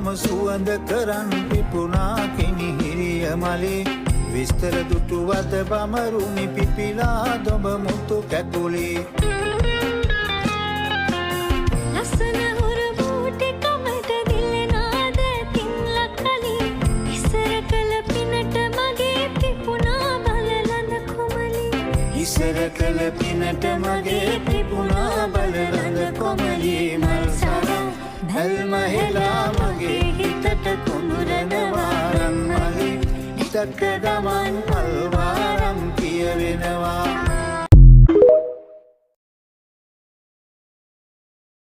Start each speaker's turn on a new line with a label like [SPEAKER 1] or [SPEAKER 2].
[SPEAKER 1] මම සුවඳ කරන් පිපුණා කිනිහිරිය මලේ. විස්තර දුටුවද බමරුනි පිපිලා දොඹ මුතු කැකුලේ.
[SPEAKER 2] ලස්සන හොර බූටි කමට දිලෙනා දෑතින් ලකලි. ඉසර කළ පිනට මගේ තිබුණා බල ලඳ කොමලි.
[SPEAKER 1] ඉසර කළ පිනට මගේ තිබුණා බල ලඳ කොමලි. මල් සරා බැල්ම හෙලා මගේ හිතට කුඹුරනවා රන් මලේ. දැක්ක ගමන් මල්